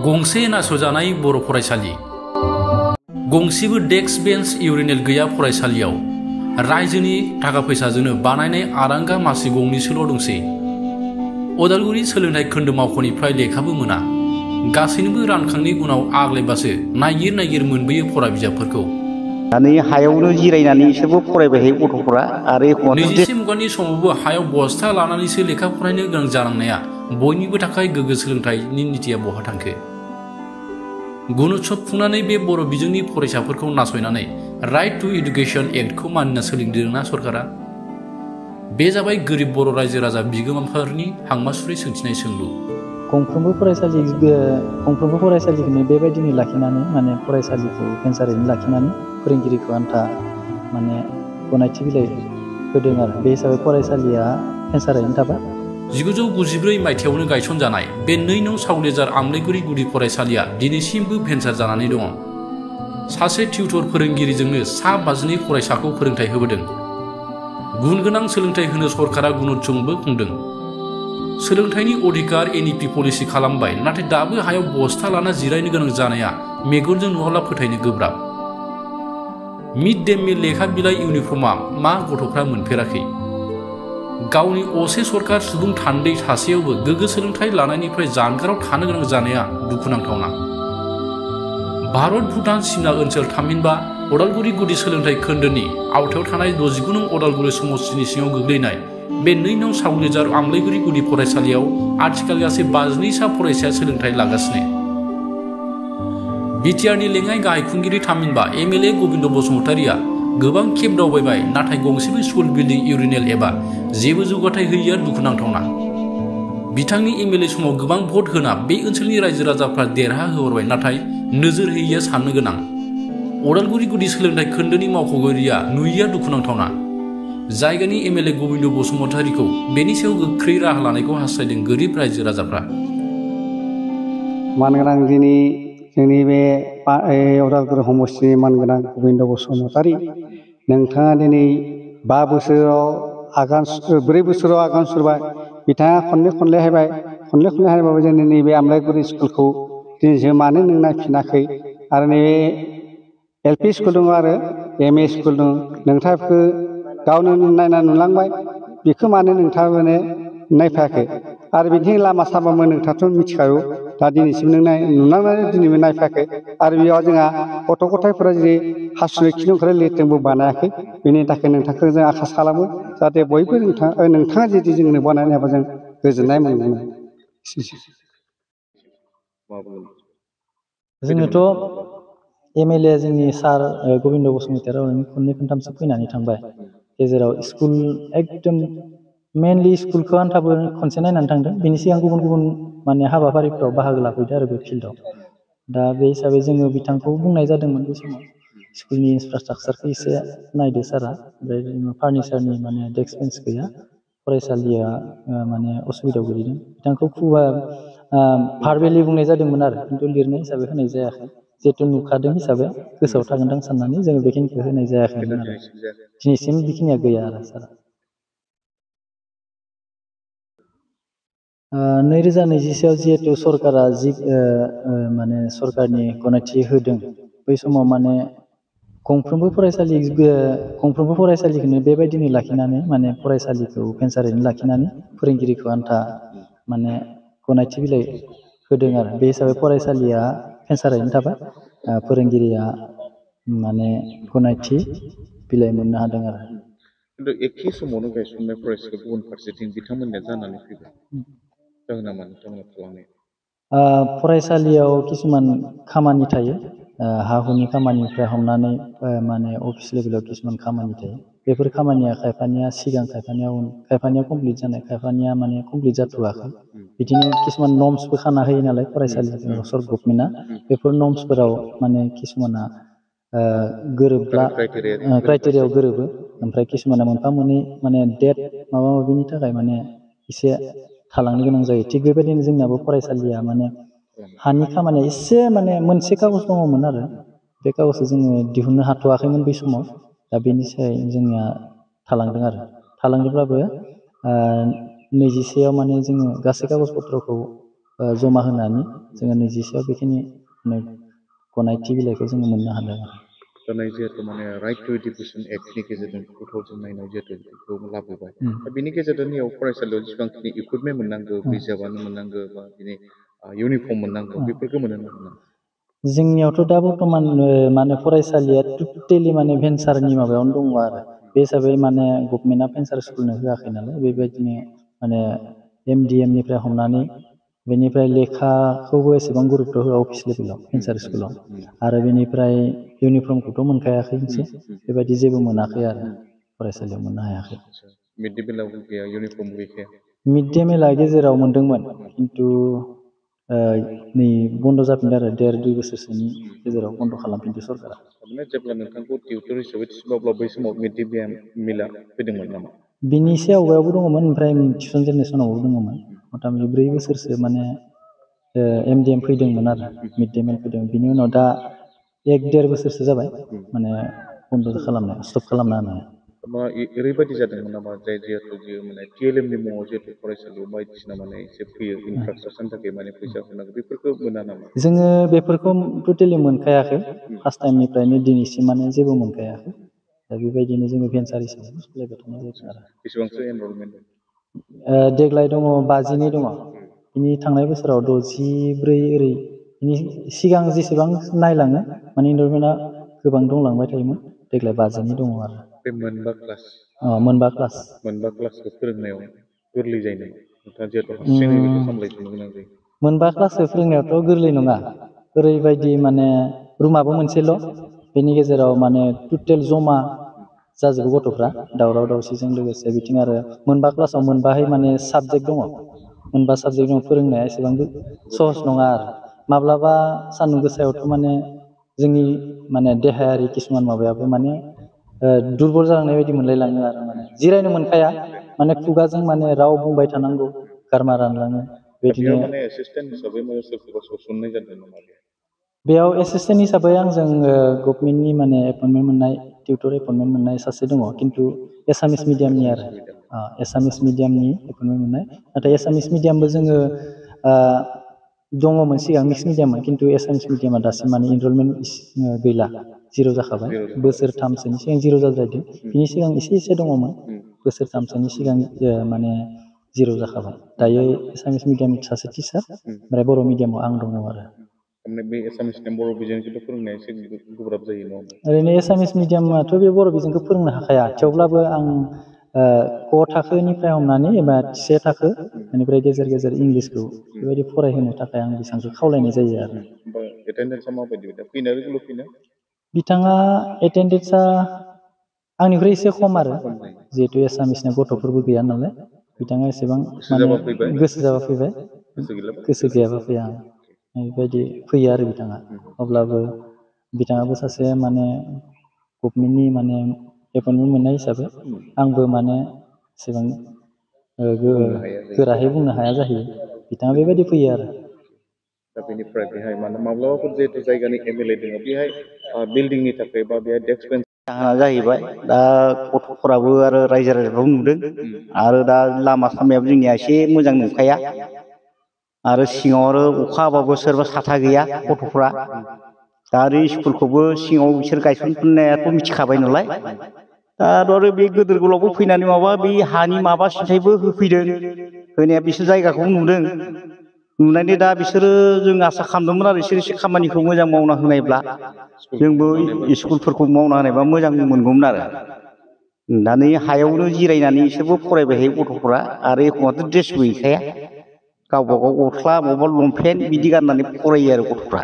गंसे नासयजानाय बर' फरायसालि गंसेबो desk bench urinal गैया फरायसालियाव रायजोनि थाखा फैसाजोंनो बानायनाय आरांगा मासि गंनैसोल' दंसै उदालगुरि सोलोंथाइ खोन्दो मावख'निफ्राय लेखाबो मोना गासैनोबो रानखांनायनि उनाव आग्लायबासो नागिर मोनबोयो फरा बिजाबफोरखौ दानि हायावनो जिरायनानैसोबो फरायबाय गथ'फोरा आरो 21 मुगानि समावबो हायाव बस्था लानानैसो लेखा फरायनो गोनां जानांनाया बयनिबो थाखाय गोग्गो सोलोंथाइनि नीतिया बहा थांखो गुणोत्सव खुंनानै बे बर' बिजोंनि फरायसाफोरखौ नासयनानै राइट टु एडुकेशन एक्टखौ मानिना सोलिदोंना सरकारा बे जाबाय गोरिब बर' रायजो राजा बिगोमाफोरनि हांमासुरै सोंथिनाय सोंलु गंफ्रोमबो फरायसालिखौनो बेबायदिनो लाखिनानै माने फरायसालिखौ भेन्सारैनो लाखिनानै फोरोंगिरिखौ आन्था माने गनायथि बिलाइ होदों आरो बे हिसाबै फरायसालिया भेन्सारैनो थाबाय 1994 मायथाइयावनो गायसनजानाय बे 2 नं सावलेजार आमलाइगुरि गुदि फरायसालिया दिनैसिमबो भेन्सार जानानै दङ सासे टिउटर फोरोंगिरिजोंनो सा 52 फरायसाखौ फोरोंथाइ होबोदों गुन गोनां सोलोंथाइ होनो सरकारा गुणोत्सवबो खुंदों सोलोंथाइनि अधिकार एनइपि पलिसि खालामबाय नाथाय दाबो हायाव बस्था लाना जिरायनो गोनां जानाया मेगनजों नुवाब्ला फोथायनो गोब्राब मिड डे मिल लेखा बिलाइ इउनिफर्मा मा गथ'फ्रा मोनफेराखै गावनि असे सरकार सुबुं थान्दै थासेयावबो गोग्गो सोलोंथाइ लानायनिफ्राय जानगाराव थानो गोनां जानाया दुखुनांथावना भारत भुटान सीमा ओनसोल थामहिनबा उदालगुरि गुदि सोलोंथाइ खोन्दोनि आवथायाव थानाय 69 नं उदालगुरि समस्तिनि सिङाव गोग्लैनाय बे 2 नं सावलेजार आमलाइगुरि गुदि फरायसालियाव आथिखाल गासै 52 सा फरायसाया सोलोंथाइ लागासिनो बिटिआरनि लेङाइ गाहाय खुंगिरि थामहिनबा एमएलए गबिन्द बसुमतारिया गोबां खेब दावबायबाय नाथाय गंसेबो स्कुल बिल्डिं इउरिनेल एबा जेबो जौगाथाय होयैया दुखुनांथावना बिथांनि एमएलए समाव गोबां भट होना बे ओनसोलनि रायजो राजाफ्रा देरहा होहरबाय नाथाय नोजोर होयैया साननो गोनां उदालगुरि गुदि सोलोंथाइ खोन्दोनि मावख'गिरिया नुयैया दुखुनांथावना जायगानि एमएलए गबिन्द बसुमतारिखौ बेनि सायाव गोख्रै राहा लानायखौ हास्थायदों गोरिब रायजो राजाफ्रा मानगोनां दिनै जोंनि बे उदालगुरि समस्तिनि मानगोनां गबिन्द बसुमतारि नोंथाङा दिनै 5 बोसोराव 4 बोसोराव आगान सुरबाय बिथाङा खनले हायबाबो जोंनि नैबे आमलाइगुरि स्कुलखौ दिनैसो मानो नों नायफिनाखै आरो नैबे एलपि स्कुल दङ आरो एमए स्कुल दङ नोंथांखौ गावनो नायना नुलांबाय बेखौ मानो नोंथाङा नायफायाखै आरो बिदिनो लामा सामाबो नोंथाङाथ' मिथिखागौ दा दिनैसिम नों नुलांनानै दिनैबो नायफायाखै आरो बेयाव जोंहा गथ' गथायफोरा जेरै हासुनो खिनो ओंखारो लेट्रिनबो बानायाखै बेनि थाखाय नोंथांखौ जों आसा खालामो जाहाथे बयबो नोंथाङा जुदि जोंनो बानायनो हाबा जों गोजोननाय मोनगोन जोङोथ' एमएलए जोंनि सार गबिन्द बसुमतारिया खननै खनथामसो फैनानै थांबाय गेजेराव स्कुल एकदम मेनलि स्कुलखौ आन्थाबो खनसे नायनानै थांदों बेनि सिगां गुबुन माने हाबाफारिफ्राव बाहागो लाफैदों आरो बे फिल्डआव दा बे हिसाबै जोङो बिथांखौ बुंनाय जादोंमोन बे समाव स्कुलनि इनफ्रास्ट्राक्चारखौ एसे नायदो सारा ओमफ्राय फार्निचारनि माने डेस्क बेन्च गैया फरायसालिया माने असुबिदायाव गोलैदों बिथांखौ भार्बेलि बुंनाय जादोंमोन आरो खिन्थु लिरनाय हिसाबै होनाय जायाखै जिहेतु नुखादों हिसाबै गोसोआव थागोनदां साननानै जोङो बेखिनिखौ होनाय जायाखैमोन आरो दिनैसिम बेखिनिया गैया आरो सारा 2021 जिहेतु सरकारा माने सरकारनि गनायथि होदों बै समाव माने गंफ्रोमबो फरायसालिखौनो बेबायदिनो लाखिनानै माने फरायसालिखौ भेन्सारैनो लाखिनानै फोरोंगिरिखौ आन्था माने गनायथि बिलाइ होदों आरो बे हिसाबै फरायसालिया भेन्सारैनो थाबाय फोरोंगिरिया माने गनायथि बिलाइ मोननो हादों आरो खिन्थु एखे समावनो गायसननाय फरायसालिखौ गुबुन फारसेथिं बिथांमोननिया जानानै फैबाय जाहोना मानो बिथांमोना खालामनाय फरायसालियाव किसुमान खामानि थायो हा हुनि खामानिनिफ्राय हमनानै माने अफिस लेभेलाव किसुमान खामानि थायो बेफोर खामानिया खायफानिया सिगां खायफानिया कमप्लिट जानाय खायफानिया माने कमप्लिट जाथ'वाखै बिदिनो किसुमान नर्म्सबो खाना होयो नालाय फरायसालिफोराव गभर्नमेन्टआ बेफोर नर्म्सफोराव माने किसुमाना गोरोबला क्राइटेरियायाव गोरोबो ओमफ्राय किसुमाना मोनफा मोननै माने डेट माबा माबिनि थाखाय माने एसे थालांनो गोनां जायो थिग बेबायदिनो जोंनाबो फरायसालिया माने हानि खामानिया एसे माने मोनसे कागज दङमोन आरो बे कागजखौ जोङो दिहुननो हाथ'वाखैमोन बै समाव दा बेनि सायाव जोंनिया थालांदों आरो थालांदोंब्लाबो नैजिसेयाव माने जोङो गासै कागज पत्रखौ जमा होनानै जोङो नैजिसेयाव बेखिनि माने गनायथि बिलाइखौ जोङो मोननो हादों आरो जानाय जिहेतु माने राइट टु एडुकेसन एक्टनि गेजेरजों 2009 जिहेतु बेखौ लाबोबाय दा बेनि गेजेरजों इयाव फरायसालियाव जेसेबांखिनि इकुइपमेन्ट मोननांगौ बिजाबानो मोननांगौ बा बिनि इउनिफर्म मोननांगौ बेफोरखौ मोनो ना मोना जोंनियावथ' दा बर्थमान माने फरायसालिया टटेलि माने भेन्सारनि माबायावनो दङ आरो बे हिसाबै माने गभर्नमेन्टआ भेन्सार स्कुलनो होआखै नालाय बेबायदिनो माने MDM निफ्राय हमनानै बेनिफ्राय लेखाखौबो एसेबां गुरुत्त' होआ अफिस लेभेलाव भेन्सार स्कुलाव आरो बेनिफ्राय इउनिफर्मखौथ' मोनखायाखैनोसै बेबायदि जेबो मोनाखै आरो फरायसालियाव मोननो हायाखै मिड डे मिलावबो गैया इउनिफर्म गैखाया मिड डे मिला गेजेराव मोनदोंमोन खिन्थु नै बन्द' जाफिनदों आरो 1.5-2 बोसोरसोनि गेजेराव बन्द' खालामफिनदों सरकारा थारमाने जेब्ला नोंथांखौ टिउटर हिसाबै थिसनोब्ला बै समाव मिड डे मिला फैदोंमोन नामा बिनि एसे आवगायावबो दङमोन ओमफ्राय थिसनजेननाय समावबो दङमोन मथा-मथि 4 बोसोरसो माने MDM फैदोंमोन आरो मिड डे मिल फैदों बिनि उनाव दा 1-1.5 बोसोरसो जाबाय माने बन्द' खालामनाय स्टप खालामना होनाया ओरैबायदि जादोंमोन नामा जाय जिहेतु माने TLM नि मुङाव जिहेतु फरायसालियाव बायदिसिना माने एसे फैयो इनफ्रास्ट्राकचारनि थाखाय माने फैसा होनांगौ बेफोरखौ मोना नामा जोङो बेफोरखौ टटेलि मोनखायाखै फार्स्ट टाइमनिफ्रायनो दिनैसिम माने जेबो मोनखायाखै दा बेबायदिनो जोङो भेन्सार हिसाबै सोलिबाय थानाय जादों आरो बेसेबांसो एनरलमेन्ट देग्लाय दङ 52 दङ बिनि थांनाय बोसोराव 64 ओरै बिनि सिगां जेसेबां नायलाङो माने एनरलमेन्टआ गोबां दंलांबाय थायोमोन देग्लाय 52 दङ आरो बे मोनबा क्लास मोनबा क्लासखौ फोरोंनायाव गोरलै जायो नामा नोंथाङा जिहेतु हारसिङै बेखौ सामलायजोबनो गोनां जायो मोनबा क्लासखौ फोरोंनायावथ' गोरलै नङा ओरैबायदि माने रुमाबो मोनसेल' बेनि गेजेराव माने टटेल जमा जाजोबो गथ'फ्रा दावराव दावसिजों लोगोसे बिथिं आरो मोनबा क्लासाव मोनबाहाय माने साबजेक्ट दङ मोनबा साबजेक्ट दङ फोरोंनाया एसेबां सहस नङा आरो माब्लाबा सान्दुं गोसायावथ' माने जोंनि माने देहायारि किसुमान माबायाबो माने दुरबल जालांनाय बायदि मोनलायलाङो आरो माने जिरायनो मोनखाया माने खुगाजों माने राव बुंबाय थानांगौ गारमा रानलाङो बेयाव माने एसिस्टेन्ट हिसाबै सोरखौबा सोसननाय जादों नामा बेयाव एसिस्टेन्ट हिसाबै आंजों गभर्नमेन्टनि माने एपइन्टमेन्ट मोननाय टिउटर एपइन्टमेन्ट मोननाय सासे दङ खिन्थु एसामिस मिडियामनि आरो एसामिस मिडियामनि एपइन्टमेन्ट मोननाय नाथाय एसामिस मिडियामबो जोङो दङमोन सिगां मिक्स मिडियाममोन खिन्थु एसामिस मिडियामा दासिम माने एनरलमेन्ट गैला जिर' जाखाबाय बोसोरथामसोनि सिगां जिर' जाद्रायदों बिनि सिगां एसे दङमोन बोसोरथामसोनि सिगां माने जिर' जाखाबाय दायो एसामिस मिडियामनि सासे टिचार ओमफ्राय बर' मिडियामाव आं दङ आरो बे एसामिसनि बर' बिजोंखौथ' फोरोंनाया एसे गोब्राब जायो नङा ओरैनो एसामिस मिडियामाथ' बे बर' बिजोंखौ फोरोंनो हाखाया थेवब्लाबो आं क थाखोनिफ्राय हमनानै एबा 1 थाखो बेनिफ्राय गेजेर गेजेर इंलिसखौ बेबायदि फरायहोनो थाखाय आं बिथांखौ खावलायनाय जायो आरो एटेन्डेन्सआ माबायदि फैना रेगुलार फैना बिथाङा एटेन्डेन्सआ आंनिख्रुइ एसे खम आरो जिहेतु एसामिसनि गथ'फोरबो गैया नालाय बिथाङा एसेबां माने गोसो जाबा फैबाय गोसो गैयाबा फैया बेबायदि फैयो आरो बिथाङा अब्लाबो बिथाङाबो सासे माने गभर्नमेन्टनि माने एपइन्टमेन्ट मोननाय हिसाबै आंबो माने एसेबां गोराहै बुंनो हाया जाहैयो बिथाङा बेबायदि फैयो आरो दा बेनिफ्राय बेहाय माब्लाबाफोर जिहेतु जायगानि MLA दङ बेहाय बिल्डिंनि थाखाय बा बेहाय डेस्क बेन्च जाहैबाय दा गथ'फोराबो आरो रायजो राजाफ्राबो नुदों आरो दा लामा सामायाबो जोंनिया एसे मोजां नंखाया आरो सिङाव आरो अखा हाबाबो सोरबा साथा गैया गथ'फ्रा दा आरो स्कुलखौबो सिङाव बिसोर गायसनफिननायाथ' मिथिखाबाय नालाय दा आरो बे गोदोर गोलावबो फैनानै माबा बे हानि माबा सिन्थायबो होफैदों होनाया बिसोर जायगाखौबो नुदों नुनानै दा बिसोरो जों आसा खालामदोंमोन आरो बिसोर एसे खामानिखौ मोजां मावना होनायब्ला जोंबो स्कुलफोरखौ मावना होनायबा मोजां मोनगौमोन आरो दा नै हायावनो जिरायनानै बिसोरबो फरायबाय थायो गथ'फोरा आरो एखनबाथ' ड्रेसबो गैखाया गावबा गाव गस्ला बबावबा लंपेन्ट बिदि गाननानै फरायो आरो गथ'फ्रा